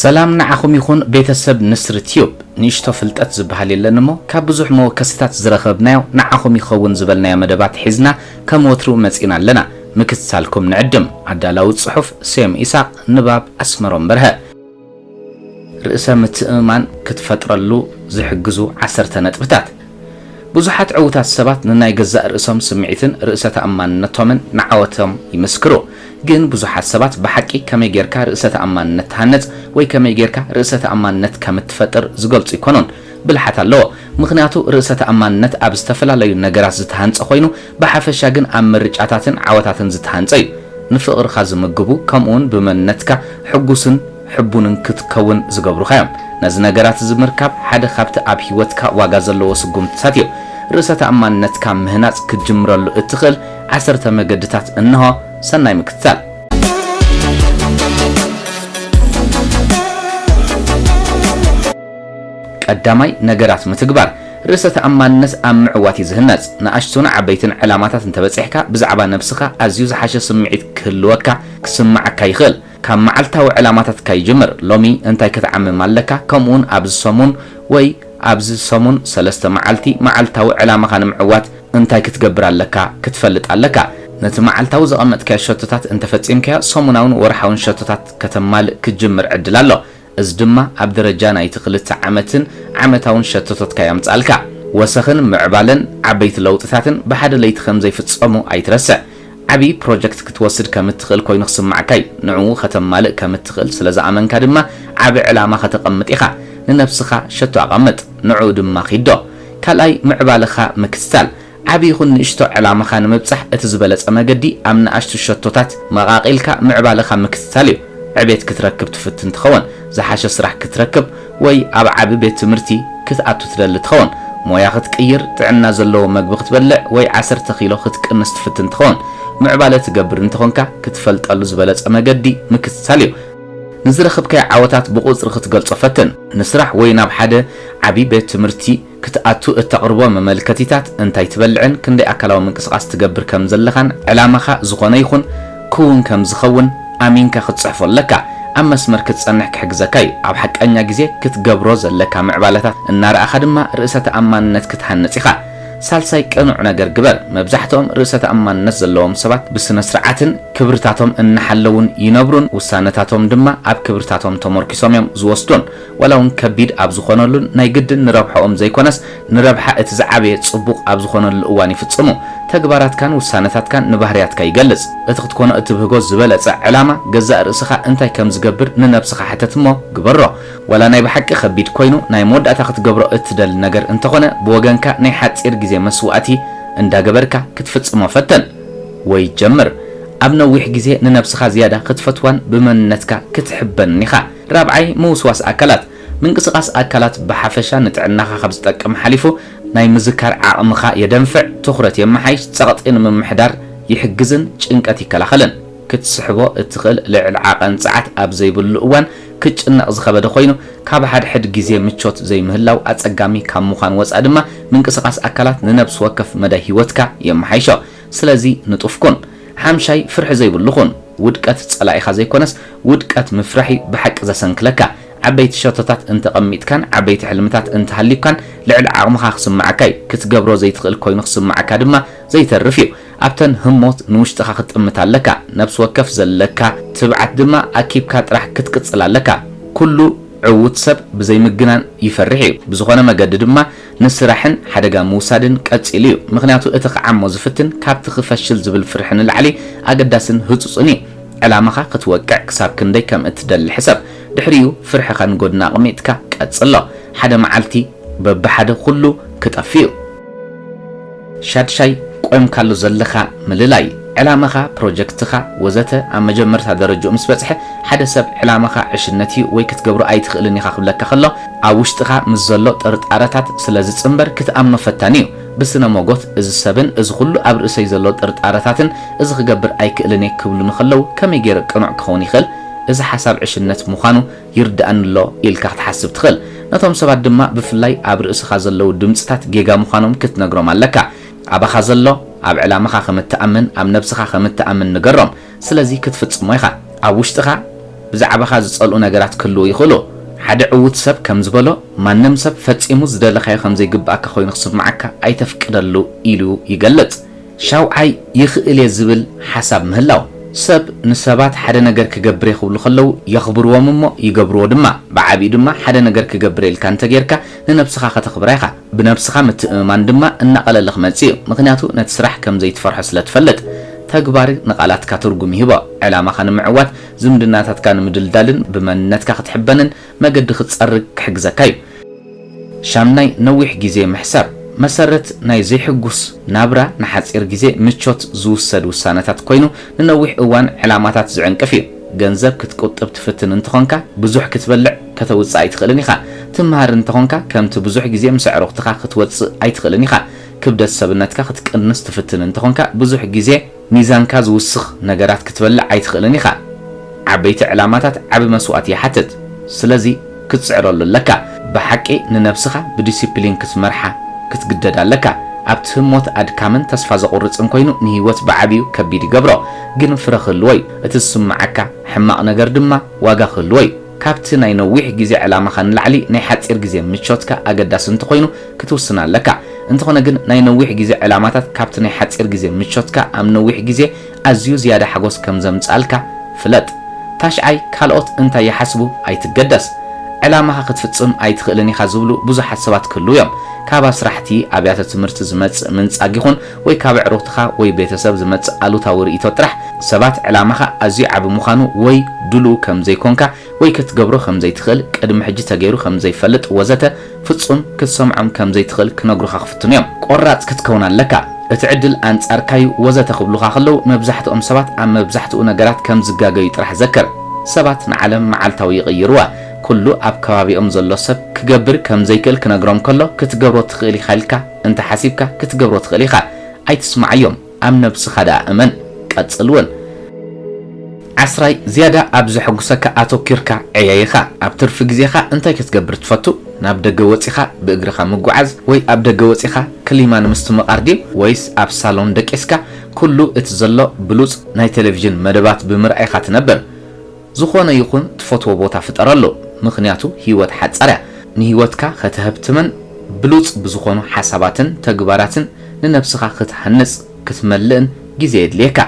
ሰላም ንዓኹም ይኹን ቤተሰብ ንስሪ ቲዩብ። ንእሽቶ ፍልጠት ዝበሃል የለን እሞ ካብ ብዙሕ መወከስታት ዝረኸብናዮ ንዓኹም ይኸውን ዝበልናዮ መደባት ሒዝና ከም ወትሩ መጺና ኣለና። ምክትታልኩም ንዕድም። ኣዳላዊ ጽሑፍ ሴም ኢሳቕ፣ ንባብ ኣስመሮም በርሀ። ርእሰ ምትእምማን ክትፈጥረሉ ዝሕግዙ ዓሰርተ ነጥብታት። ብዙሓት ዕዉታት ሰባት ንናይ ገዛእ ርእሶም ስምዒትን ርእሰ ተኣማንነቶምን ንዓወቶም ይምስክሩ። ግን ብዙሓት ሰባት ብሓቂ ከመይ ጌርካ ርእሰ ተኣማንነት ትሃንጽ ወይ ከመይ ጌርካ ርእሰ ተኣማንነት ከም እትፈጥር ዝገልጹ ኣይኮኑን። ብልሓት ኣለዎ። ምኽንያቱ ርእሰ ተኣማንነት ኣብ ዝተፈላለዩ ነገራት ዝተሃንጸ ኮይኑ፣ ብሓፈሻ ግን ኣብ ምርጫታትን ዓወታትን ዝተሃንጸ እዩ። ንፍቕርኻ ዝምግቡ፣ ከምኡውን ብመንነትካ ሕጉስን ሕቡንን ክትከውን ዝገብሩኻ እዮም። ነዚ ነገራት እዚ ምርካብ ሓደ ካብቲ ኣብ ህይወትካ ዋጋ ዘለዎ ስጉምትታት እዩ። ርእሰ ተኣማንነትካ ምህናጽ ክትጅምረሉ እትኽእል ዓሰርተ መገድታት እንሆ። ሰናይ ምክትታል። ቀዳማይ፣ ነገራት ምትግባር። ርእሰ ተኣማንነት ኣብ ምዕዋት እዩ ዝህነጽ። ንኣሽቱን ዓበይትን ዕላማታት እንተበጺሕካ፣ ብዛዕባ ነብስኻ ኣዝዩ ዝሓሸ ስምዒት ክህልወካ፣ ክስምዓካ ይኽእል። ካብ መዓልታዊ ዕላማታትካ ይጅምር። ሎሚ እንታይ ክትዓምም ኣለካ? ከምኡውን ኣብዚ ሰሙን ወይ ኣብዚ ሰሙን ሰለስተ መዓልቲ መዓልታዊ ዕላማኻ ንምዕዋት እንታይ ክትገብር ኣለካ ክትፈልጥ ኣለካ። ነቲ መዓልታዊ ዘቐመጥካዮ ሸቶታት እንተፈጺምካዮ፣ ሰሙናውን ወርሓውን ሸቶታት ከተማልእ ክትጅምር ዕድል ኣሎ። እዚ ድማ ኣብ ደረጃ ናይቲ ክልተ ዓመትን ዓመታውን ሸቶታትካ የምጽኣልካ። ወሰኽን ምዕባለን ዓበይቲ ለውጥታትን ብሓደ ለይቲ ከም ዘይፍጸሙ ኣይትረስዕ። ዓቢ ፕሮጀክት ክትወስድ ከም እትኽእል ኮይኑ ክስምዓካ እዩ። ንዕኡ ከተማልእ ከም እትኽእል ስለ ዝኣመንካ ድማ ዓቢ ዕላማ ከተቐምጥ ኢኻ። ንነብስኻ ሸቶ ኣቐምጥ፣ ንዕኡ ድማ ኺዶ። ካልኣይ፣ ምዕባለኻ ምክትታል። ዓቢ ይኹን ንእሽቶ ዕላማኻ ንምብጻሕ እቲ ዝበለጸ መገዲ ኣብ ንኣሽቱ ሸቶታት መቓቒልካ ምዕባለኻ ምክትታል እዩ። ዕቤት ክትረክብ ትፍትን ትኸውን፣ ዝሓሸ ስራሕ ክትረክብ ወይ ኣብ ዓቢ ቤት ትምህርቲ ክትኣቱ ትደሊ ትኸውን፣ ሞያ ክትቅይር፣ ጥዕና ዘለዎ መግቢ ክትበልዕ ወይ ዓሰርተ ኪሎ ክትቅንስ ትፍትን ትኸውን፣ ምዕባለ ትገብር እንተኾንካ ክትፈልጠሉ ዝበለጸ መገዲ ምክትታል እዩ። ንዝረኸብካዮ ዓወታት ብቑጽሪ ክትገልጾ ፈትን። ንስራሕ ወይ ናብ ሓደ ዓቢ ቤት ትምህርቲ ክትኣቱ እተቕርቦ መመልከቲታት፣ እንታይ ትበልዕን ክንደይ ኣካላዊ ምንቅስቓስ ትገብር ከም ዘለኻን ዕላማኻ ዝኾነ ይኹን ክውን ከም ዝኸውን ኣሚንካ ክትጽሕፎ ኣለካ። ኣብ መስመር ክትጸንሕ ክሕግዘካ እዩ። ኣብ ሓቀኛ ግዜ ክትገብሮ ዘለካ ምዕባለታት እናረኣኻ ድማ ርእሰ ተኣማንነት ክትሃንጽ ኢኻ። ሳልሳይ ቅኑዕ ነገር ግበር። መብዛሕትኦም ርእሰ ተኣማንነት ዘለዎም ሰባት ብስነ ስርዓትን ክብርታቶም እናሓለዉን ይነብሩን ውሳነታቶም ድማ ኣብ ክብርታቶም ተመርኪሶም እዮም ዝወስዱን። ዋላ እውን ከቢድ ኣብ ዝኾነሉን ናይ ግድን ንረብሓኦም ዘይኮነስ ንረብሓ እቲ ዝዓበየ ጽቡቕ ኣብ ዝኾነሉ እዋን ይፍጽሙ። ተግባራትካን ውሳነታትካን ንባህርያትካ ይገልጽ። እቲ ክትኮኖ እትብህጎ ዝበለጸ ዕላማ ገዛእ ርእስኻ እንታይ ከም ዝገብር ንነብስኻ ሕተት እሞ ግበሮ። ዋላ ናይ ብሓቂ ከቢድ ኮይኑ ናይ መወዳእታ ክትገብሮ እትደሊ ነገር እንተኾነ ብወገንካ ናይ ሓጺር ግዜ መስዋእቲ እንዳገበርካ ክትፍጽሞ ፈተን ወይ ጀምር። ኣብ ነዊሕ ግዜ ንነብስኻ ዝያዳ ክትፈትዋን ብመንነትካ ክትሕበንን ኢኻ። ራብዓይ፣ ምውስዋስ ኣካላት። ምንቅስቓስ ኣካላት ብሓፈሻ ንጥዕናኻ ካብ ዝጠቅም ሓሊፉ ናይ ምዝካር ዓቕምኻ የደንፍዕ፣ ትኹረት የመሓይሽ፣ ጸቕጢ ንምምሕዳር ይሕግዝን ጭንቀት ይከላኸልን። ክትስሕቦ እትኽእል ልዕሊ ዓቐን ጸዓት ኣብ ዘይብሉ እዋን ክትጭነቕ ዝኸበደ ኮይኑ፣ ካብ ሓድሕድ ግዜ ምቾት ዘይምህላው ኣጸጋሚ ካብ ምዃን ወጻኢ ድማ ምንቅስቓስ ኣካላት ንነብሲ ወከፍ መዳይ ህይወትካ የመሓይሾ። ስለዚ ንጡፍ ኩን። ሓምሻይ፣ ፍርሒ ዘይብሉ ኩን። ውድቀት ጸላኢኻ ዘይኮነስ ውድቀት ምፍራሕ እዩ ብሓቂ ዘሰንክለካ። ዓበይቲ ሸቶታት እንተቐሚጥካን ዓበይቲ ሕልምታት እንተሃልዩካን ልዕሊ ዓቕምኻ ክስምዓካ እዩ። ክትገብሮ ዘይትኽእል ኮይኑ ክስምዓካ ድማ ዘይተርፍ እዩ። ኣብተን ህሞት ንውሽጥኻ ክትጥምት ኣለካ። ነብሲ ወከፍ ዘለካ ትብዓት ድማ ኣኪብካ ጥራሕ ክትቅጽል ኣለካ። ኩሉ ዕዉት ሰብ ብዘይምግናን ይፈርሕ እዩ። ብዝኾነ መገዲ ድማ ንስራሕን ሓደጋ ምውሳድን ቀጺሉ እዩ። ምኽንያቱ እቲ ክዓሞ ዝፍትን ካብቲ ክፈሽል ዝብል ፍርሒ ንላዕሊ ኣገዳስን ህጹጽን እዩ። ዕላማኻ ክትወቅዕ ክሳብ ክንደይ ከም እትደሊ ሕሰብ። ድሕሪኡ ፍርሕኻ ንጎድኒ ኣቕሚጥካ ቀጽሎ። ሓደ መዓልቲ በብሓደ ኩሉ ክጠፍእ እዩ። ሻድሻይ፣ ቆምካሉ ዘለኻ ምልላይ። ዕላማኻ፣ ፕሮጀክትኻ ወዘተ ኣብ መጀመርታ ደረጅኡ ምስ በጽሐ፣ ሓደ ሰብ ዕላማኻ ዕሽነት እዩ ወይ ክትገብሮ ኣይትኽእልን ኢኻ ክብለካ ከሎ፣ ኣብ ውሽጥኻ ምስ ዘሎ ጥርጣረታት ስለ ዝጽንበር ክትኣምኖ ፈታኒ እዩ። ብስነ ሞጎት፣ እዚ ሰብን እዚ ኩሉ ኣብ ርእሰይ ዘሎ ጥርጣረታትን እዚ ክገብር ኣይክእልን እየ ክብሉ ንኸለዉ ከመይ ገይረ ቅኑዕ ክኸውን ይኽእል? እዚ ሓሳብ ዕሽነት ምዃኑ ይርድኣኒ ኣሎ ኢልካ ክትሓስብ ትኽእል። ነቶም ሰባት ድማ ብፍላይ ኣብ ርእስኻ ዘለዉ ድምጽታት ጌጋ ምዃኖም ክትነግሮም ኣለካ። ኣባኻ ዘሎ ኣብ ዕላማኻ ከም እትኣምን፣ ኣብ ነብስኻ ከም እትኣምን ንገሮም። ስለዚ ክትፍጽሞ ኢኻ። ኣብ ውሽጥኻ ብዛዕባኻ ዝጸልኡ ነገራት ክህልዉ ይኽእሉ። ሓደ ዕዉት ሰብ ከም ዝበሎ፣ ማንም ሰብ ፈጺሙ ዝደለኻዮ ከም ዘይግብኣካ ኮይኑ ክስምዓካ ኣይተፍቅደሉ ኢሉ ይገልጽ። ሻውዓይ፣ ይኽእል እየ ዝብል ሓሳብ ምህላው። ሰብ ንሰባት ሓደ ነገር ክገብር እየ ክብሉ ከለዉ የኽብርዎም እሞ ይገብርዎ ድማ። ብዓቢኡ ድማ ሓደ ነገር ክገብር እየ ኢልካ እንተጌርካ ንነብስኻ ከተኽብራ ኢኻ። ብነብስኻ ምትእምማን ድማ እናቐለለ ክመጽእ እዩ። ምኽንያቱ ነቲ ስራሕ ከም ዘይትፈርሖ ስለ ትፈልጥ። ተግባር ንቓላትካ ትርጉም ይህቦ። ዕላማኻ ንምዕዋት፣ ዝምድናታትካ ንምድልዳልን ብመንነትካ ክትሕበንን መገዲ ክትጸርግ ክሕግዘካ እዩ። ሻምናይ፣ ነዊሕ ግዜ ምሕሳብ። መሰረት ናይ ዘይሕጉስ ናብራ ንሓጺር ግዜ ምቾት ዝውሰድ ውሳነታት ኮይኑ፣ ንነዊሕ እዋን ዕላማታት ዝዕንቅፍ እዩ። ገንዘብ ክትቁጥብ ትፍትን እንተኾንካ፣ ብዙሕ ክትበልዕ ከተውጽእ ኣይትኽእልን ኢኻ። ትምሃር እንተኾንካ፣ ከምቲ ብዙሕ ግዜ ምስ ኣዕሩኽትኻ ክትወጽእ ኣይትኽእልን ኢኻ። ክብደት ሰብነትካ ክትቅንስ ትፍትን እንተኾንካ፣ ብዙሕ ግዜ ሚዛንካ ዝውስኽ ነገራት ክትበልዕ ኣይትኽእልን ኢኻ። ዓበይቲ ዕላማታት ዓቢ መስዋእቲ ይሓትት። ስለዚ ክትጽዕረሉ ኣለካ። ብሓቂ ንነብስኻ ብዲሲፕሊን ክትመርሓ ክትግደድ ኣለካ። ኣብቲ ህሞት ኣድካምን ተስፋ ዘቑርጽን ኮይኑ ንህይወት ብዓቢኡ ከቢድ ይገብሮ። ግን ፍረ ክህልዎ እዩ። እቲ ዝስምዓካ ሕማቕ ነገር ድማ ዋጋ ክህልዎ እዩ። ካብቲ ናይ ነዊሕ ግዜ ዕላማኻ ንላዕሊ ናይ ሓጺር ግዜ ምቾትካ ኣገዳሲ እንተኾይኑ ክትውስን ኣለካ። እንተኾነ ግን ናይ ነዊሕ ግዜ ዕላማታት ካብቲ ናይ ሓጺር ግዜ ምቾትካ ኣብ ነዊሕ ግዜ ኣዝዩ ዝያዳ ሓጎስ ከም ዘምጽኣልካ ፍለጥ። ታሽዓይ፣ ካልኦት እንታይ ይሓስቡ ኣይትገደስ። ዕላማኻ ክትፍጽም ኣይትኽእልን ኢኻ ዝብሉ ብዙሓት ሰባት ክህልዉ እዮም። ካብ ኣስራሕቲ፣ ኣብያተ ትምህርቲ ዝመጽእ ምንጻግ ይኹን ወይ ካብ ኣዕሩኽትኻ ወይ ቤተሰብ ዝመጽእ ኣሉታዊ ርእይቶ ጥራሕ ሰባት ዕላማኻ ኣዝዩ ዓቢ ምዃኑ ወይ ድሉው ከም ዘይኮንካ ወይ ክትገብሮ ከም ዘይትኽእል፣ ቅድሚ ሕጂ ተገይሩ ከም ዘይፈልጥ ወዘተ ፍጹም ክትሰምዖም ከም ዘይትኽእል ክነግሩኻ ክፍትኑ እዮም። ቆራጽ ክትከውን ኣለካ። እቲ ዕድል ኣንጻርካዩ ወዘተ ክብሉኻ ከለዉ መብዛሕትኦም ሰባት ኣብ መብዛሕትኡ ነገራት ከም ዝጋገዩ ጥራሕ ዘክር። ሰባት ንዓለም መዓልታዊ ይቕይርዋ። ኩሉ ኣብ ከባቢኦም ዘሎ ሰብ ክገብር ከም ዘይክእል ክነግሮም ከሎ ክትገብሮ ትኽእል ኢኻ ኢልካ እንተ ሓሲብካ ክትገብሮ ትኽእል ኢኻ። ኣይትስምዓዮም። ኣብ ነብስኻ ደኣ እመን። ቀጽል እውን። ዓስራይ፣ ዝያዳ ኣብ ዘሐጉሰካ ኣተኲርካ ዕየይ ኢኻ። ኣብ ትርፊ ግዜኻ እንታይ ክትገብር ትፈቱ? ናብ ደገ ወጺኻ ብእግርኻ ምጉዓዝ ወይ ኣብ ደገ ወጺኻ ክሊማ ንምስትምቓር ድዩ? ወይስ ኣብ ሳሎን ደቂስካ ኩሉ እቲ ዘሎ ብሉጽ ናይ ቴሌቪዥን መደባት ብምርኣይካ ትነብር? ዝኾነ ይኹን ትፈትዎ ቦታ ፍጠረሉ። ምኽንያቱ ህይወት ሓጻር እያ። ንህይወትካ ከተህብትምን ብሉጽ ብዝኾኑ ሓሳባትን ተግባራትን ንነብስኻ ክትሃንጽ ክትመልእን ግዜ የድልየካ።